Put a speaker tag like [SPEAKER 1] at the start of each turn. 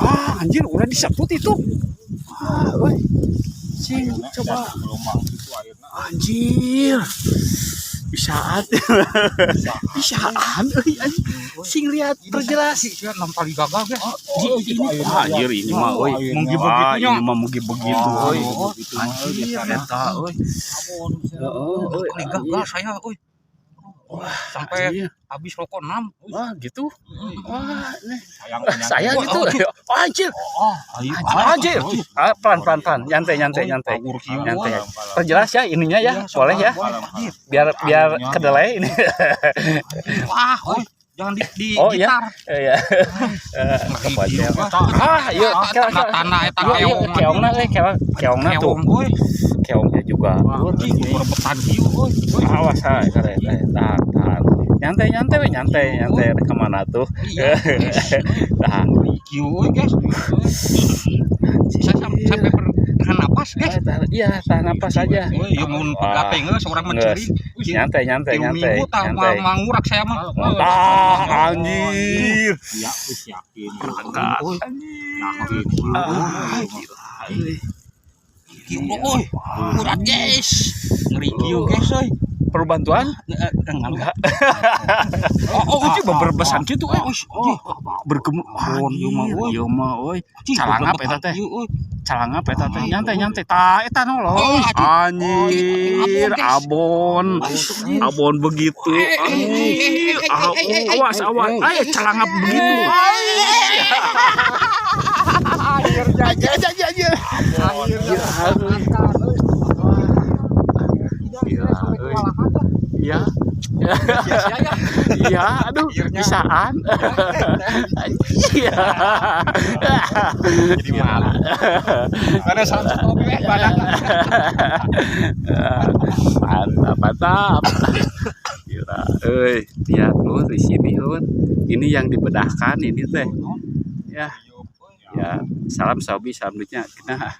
[SPEAKER 1] Ah, anjir, udah disebut itu. Ah, euy. Cing, coba.
[SPEAKER 2] Gelombang itu airnya.
[SPEAKER 1] Anjir. Bisaan. Bisaan euy, anjir. Sing lihat, perjelas.
[SPEAKER 3] Sih, enam kali gagal, guys.
[SPEAKER 2] Oh,
[SPEAKER 1] Ini, ah, anjir, ini mah euy.
[SPEAKER 3] Mungkin
[SPEAKER 1] Wah,
[SPEAKER 3] begitunya.
[SPEAKER 1] ini mah mugi begitu euy.
[SPEAKER 3] Oh,
[SPEAKER 1] Anjir, eta euy. Heeh,
[SPEAKER 3] Enam
[SPEAKER 1] euy,
[SPEAKER 3] kali
[SPEAKER 1] anjir.
[SPEAKER 3] Gagal saya, euy. Sampai
[SPEAKER 1] Anjir.
[SPEAKER 3] Habis rokok 6.
[SPEAKER 1] Wah, gitu. Wah, nih.
[SPEAKER 2] Sayang.
[SPEAKER 1] Saya gitu. Anjir.
[SPEAKER 3] Oh,
[SPEAKER 1] Anjir. Ah, pelan pelan pelan. Nyantai, nyantai, nyantai. Nyantai. Perjelas ya ininya ya, boleh ya. Biar biar kedelai ini.
[SPEAKER 3] Wah, euy. Jangan di
[SPEAKER 1] Oh, iya.
[SPEAKER 3] gitar.
[SPEAKER 1] Iya.
[SPEAKER 3] Ngeri.
[SPEAKER 1] Ah, iya,
[SPEAKER 3] Tanah tanah eta
[SPEAKER 1] Iya, iya,
[SPEAKER 3] keong.
[SPEAKER 1] Keongna euy, keong, keongna tuh.
[SPEAKER 3] Keong euy.
[SPEAKER 1] Keongnya juga.
[SPEAKER 3] Anjing, berebutan kieu euy.
[SPEAKER 1] Awas ah, kare, tahan, tahan. Nyantai, nyantai, we, nyantai, nyantai. Kemana tuh?
[SPEAKER 3] Iya.
[SPEAKER 1] Tahan.
[SPEAKER 3] Ngeri kieu euy, guys. Saya sampai bertahan napas, guys.
[SPEAKER 1] Ah, tahan. Iya, tahan napas aja.
[SPEAKER 3] Euy, ieu mun pegat geus orang mencuri.
[SPEAKER 1] Nyantai, nyantai,
[SPEAKER 3] Tilu
[SPEAKER 1] nyantai,
[SPEAKER 3] minggu tah
[SPEAKER 1] nyantai.
[SPEAKER 3] Mangurak saya mah.
[SPEAKER 1] Ah, anjir.
[SPEAKER 2] Ya, wis yakin.
[SPEAKER 3] Euy.
[SPEAKER 2] Nah, gitu.
[SPEAKER 1] Ah, gila. Euy.
[SPEAKER 3] Kieu euy. Berat, guys. Ngeri kieu, guys, euy.
[SPEAKER 1] Perlu bantuan?
[SPEAKER 3] Enggak.
[SPEAKER 1] Enggak. Oh, oh, beberbesan gitu eh.
[SPEAKER 3] Oh,
[SPEAKER 1] Bergemur.
[SPEAKER 3] Abon, ieu mah, euy.
[SPEAKER 1] Ieu mah euy. Calangap eta teh.
[SPEAKER 3] Ieu euy.
[SPEAKER 1] Calangap eta teh. Nyantai, nyantai. Tah, eta nolong.
[SPEAKER 3] Oh,
[SPEAKER 1] Anjir,
[SPEAKER 3] abon,
[SPEAKER 1] abon. Abon begitu. Anjir. Ah, awas, awas. Ayo calangap begitu. Anjir, anjir, anjir, anjir. Gila, euy. Iya. Iya, aduh, bisaan. Iya.
[SPEAKER 3] Jadi malu. Ada satu kopi eh badan.
[SPEAKER 1] Mantap, mantap. Gila, euy, lihat lur di sini lur. Ini yang dibedahkan ini teh. Ya. Ya, salam sobi, salam duitnya. Nah.